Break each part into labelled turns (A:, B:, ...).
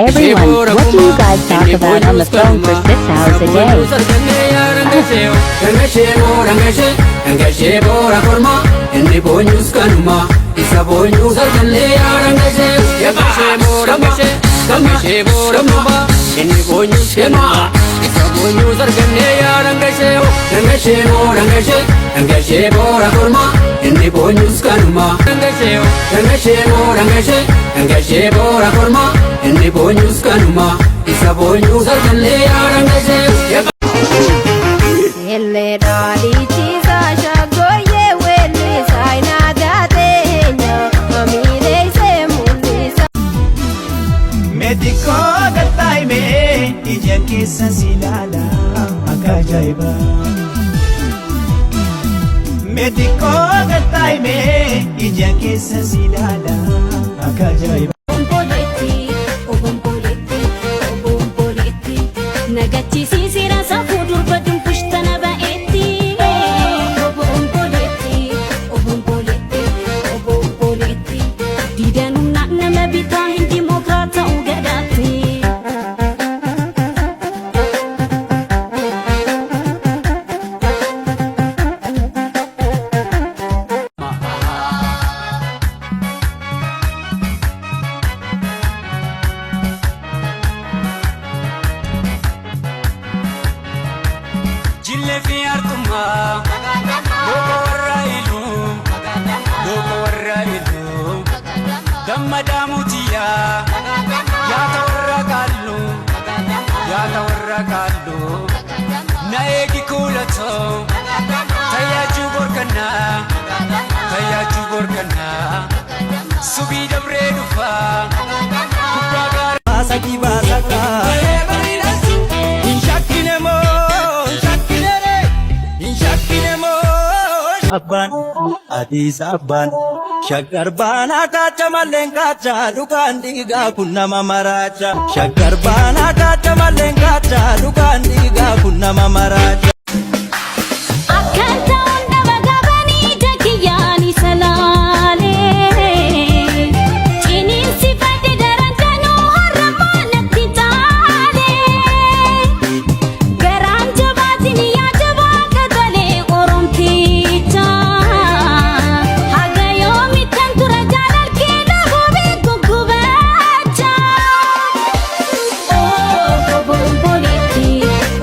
A: Everyone, what do you guys talk about on the phone for 6 hours a day?
B: Dangashee boora korma, inni boonyus kanuma, isa boonyus argannee yaa dangashee. Dangashee boora dangashee boora korma, inni boonyus kanuma, isa boonyus argannee yaa dangashee. Dangashee dangashee dangashee boora korma, inni boonyus kanuma. Dangashee dangashee dangashee dangashee boora korma, inni boonyus kanuma, isa boonyus argannee yaa dangashee.
C: Illee dhaadhichiisa shaggooyyee weellisaa inaadaateenya mamiileessee mul'isa.
D: Meetikoo galtaa'imee ija keessa si ilaala akka ajaa'ibaa. Meetikoo galtaa'imee ija keessa si ilaala akka ajaa'ibaa.
E: Obomboleetti, obomboleetti, obomboleetti. Nagachiisiisira safuu durba dumbushtana ba'eetti. Obomboleetti, obomboleetti, obomboleetti. Diidaan humna nama bitaa hin dimokiraata'u gadaatti.
B: Jillee fi artummaa looko warra iluu, looko warra iluu, gammadaa mutiyyaa, yaata warra qaalluu, yaata warra qaalluu, na eegi kuulatoo tayaajuu borkannaa, tayaajuu borkannaa, subii dabree dhufaa kubbaa gaara.
D: Baasaki baasaka. Hin shakkine moo hin shakkine ree hin shakkine moo. Abbaan Adiis abbaan Shaggar baanaa kaacha malleen kaacha dhugaan dhiigaa kun nama maraacha. Shaggar baanaa kaacha malleen kaacha dhugaan dhiigaa kun nama maraacha.
E: Akkan ta'uun dhaba qabanii jakiyyaani salaalee. Ciniinsifadhe daran danuu har'a natti taalee. Garaan jabaatiin yaa jabaa qaxalee oromticha. Haga yoomittan tura jaalalkee dhabuubee guggubacha. Obomboleetti,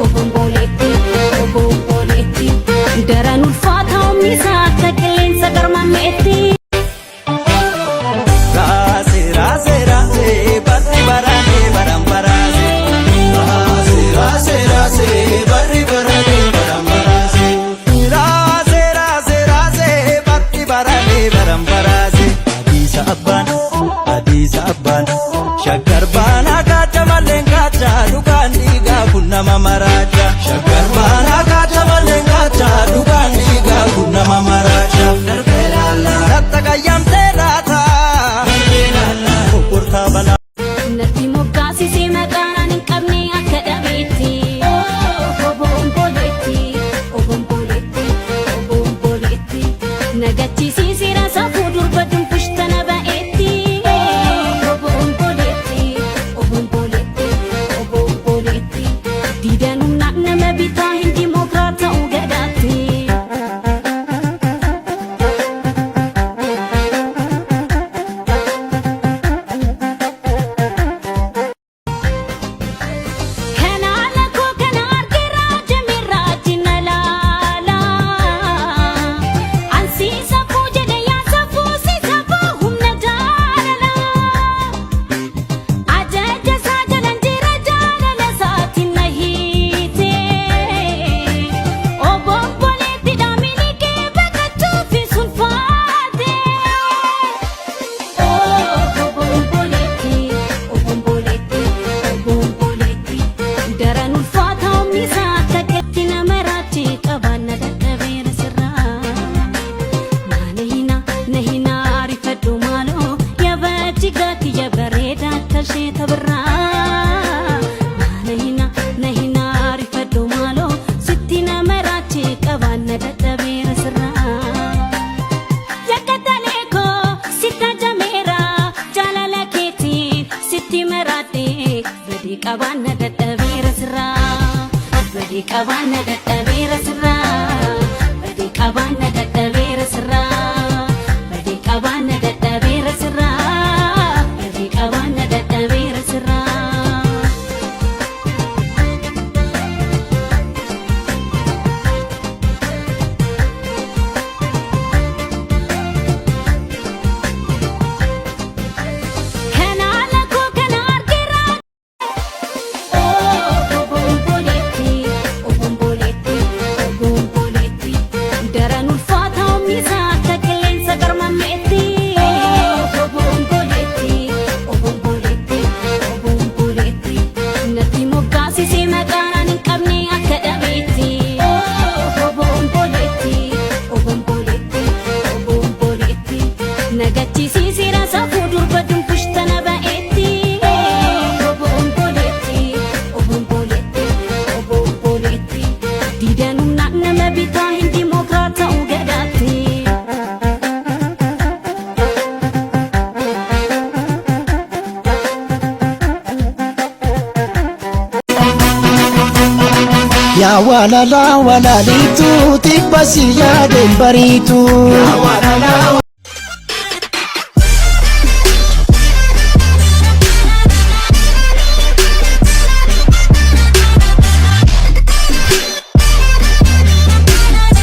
E: obomboleetti. Badii qabaanna dadhabeera sirraa. Badii qabaanna dadhabeera sirraa. Badii qabaanna dadhabeera sirraa. Badii qabaanna dadhabeera sirraa. Badii qabaanna dadhabeera sirraa. Kanaala koo kana argeera. Obomboleetti, obomboleetti, obomboleetti. Daran ulfaata humnisaa akka qilleensa garmammeetti. Obomboleetti, obomboleetti, obomboleetti. Natti moggaasisee maqaan ani hin qabne akka dhabeetti. Obomboleetti, obomboleetti, obomboleetti. Nagachiisiseera safuu durba dumbushtana ba'eetti. Obomboleetti, obomboleetti, obomboleetti. Diidan humnaan nama bitaa hin dimookiraat ta'uu gadaatti.
D: Yaa walala walalitu tibba si yaadeen bariitu. Yaa walala.